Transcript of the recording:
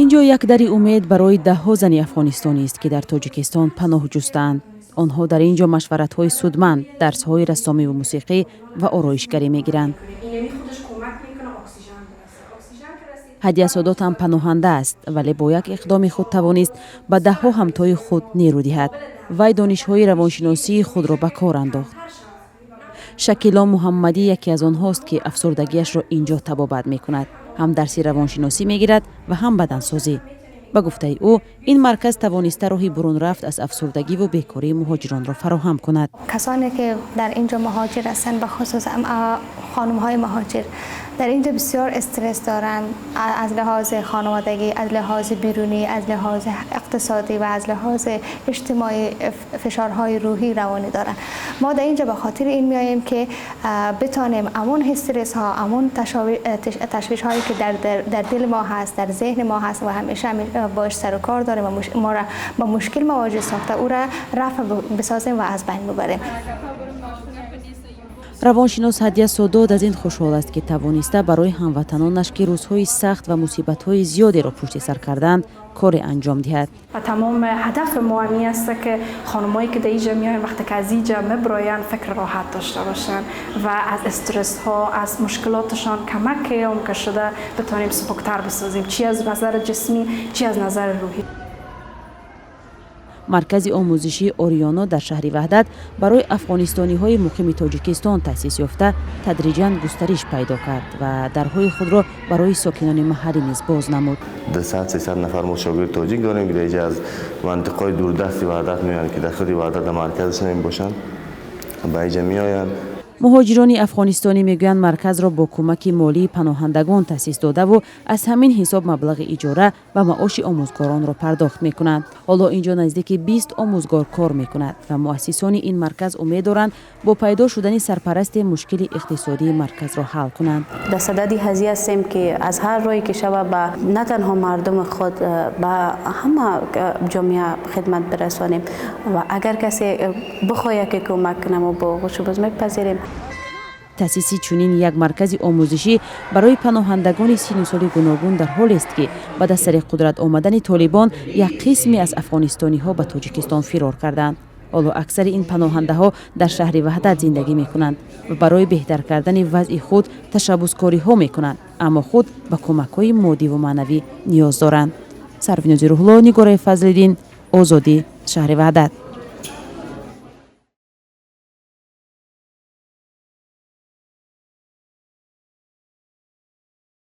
Ин ҷо як дари умед барои даҳҳо зани афғонистонист, ки дар Тоҷикистон паноҳ ҷустаанд. Онҳо дар ин ҷо машваратҳои судманд, дарсҳои рассомиву мусиқӣ ва ороишгарӣ мегиранд. Ҳадия Содот ҳам паноҳанда аст, вале бо як иқдоми худ тавонист ба даҳҳо ҳамтои худ нерӯ диҳад. Вай донишҳои равоншиносии худро ба кор андохт. Шакило Муҳаммадӣ яке аз онҳост, ки афсурдагиашро ин ҷо табобат мекунад. Ҳам дарси равоншиносӣ мегирад ва ҳам бадансозӣ. Ба гуфтаи ӯ, ин марказ тавониста роҳи бурунрафт аз афсурдагиву бекории муҳоҷиронро фароҳам кунад. Касоне ки дар инҷо муҳоҷир ҳастанд, ба хусус хонумҳои муҳоҷир, дар инҷо бисёр стресс доранд, аз лиҳози хонаводагӣ, аз лиҳози берунӣ, аз лиҳози иқтисодӣ ва аз лиҳози иҷтимоӣ фишорҳои рӯҳӣ, равонӣ доранд. Мо дар инҷо ба хотири ин меоем, ки битонем амон стресс ҳо, амон ташвиш ҳое ки дар дили мо ҳаст, дар зеҳни мо ҳаст ва ҳамеша бош сару кор дорем ва мо را با مشکل مواجه ساخته، او را رفع بسازیم و از بین ببریم. Равоншинос Ҳадия Содод аз ин хушҳол аст, ки тавониста барои ҳамватанонаш, ки рӯзҳои сахт ва мусибатҳои зиёдеро пушти сар карданд, коре анҷом диҳад. و تمام هدف ما همی است که خانمایی که در اینجا میاین، وقتی که از اینجا مبراین، فکر راحت داشته باشن و از استرس ها، از مشکلاتشان کمک هم که شده بتانیم سبکتر بسازیم، چی از نظر جسمی، چی از نظر روحی. Маркази омӯзишии Ориёно дар шаҳри Ваҳдат барои афғонистониҳои муқими Тоҷикистон таъсис ёфта, тадриҷан густариш пайдо кард ва дарҳои худро барои сокинони маҳаллӣ низ боз намуд. 200-300 нафар мо шогирди тоҷик дорем, ки дар инҷа аз мантиқаҳои дурдасти Ваҳдат меоянд, ки дар худи Ваҳдат, дар марказаш намебошанд, ба инҷа меоянд. Муҳоҷирони афғонистонӣ мегӯянд, марказро бо кӯмаки молии паноҳандагон таъсис додаву аз ҳамин ҳисоб маблағи иҷора ва маоши омӯзгоронро пардохт мекунанд. Ҳоло ин ҷо наздики 20 омӯзгор кор мекунад ва муассисони ин марказ умед доранд, бо пайдо шудани сарпарасте мушкили иқтисодии марказро ҳал кунанд. در صدد هزی هستیم که از هر راهی که شود به نه تنها مردم خود، به همه جامعه خدمت برسانیم و اگر کسی بخواهد که کمک کنه، ما با آغوش باز میپذیریم. Таъсиси чунин як маркази омӯзишӣ барои паноҳандагони синну соли гуногун дар ҳолест, ки баъд аз сари қудрат омадани Толибон як қисме аз афғонистониҳо ба Тоҷикистон фирор карданд. Ҳоло аксари ин паноҳандаҳо дар шаҳри Ваҳдат зиндагӣ мекунанд ва барои беҳтар кардани вазъи худ ташаббускориҳо мекунанд, аммо худ ба кӯмакҳои моддиву маънавӣ ниёз доранд. Сарвинози Рӯҳулло, Нигораи Фазлиддин, Озодӣ, шаҳри Ваҳдат.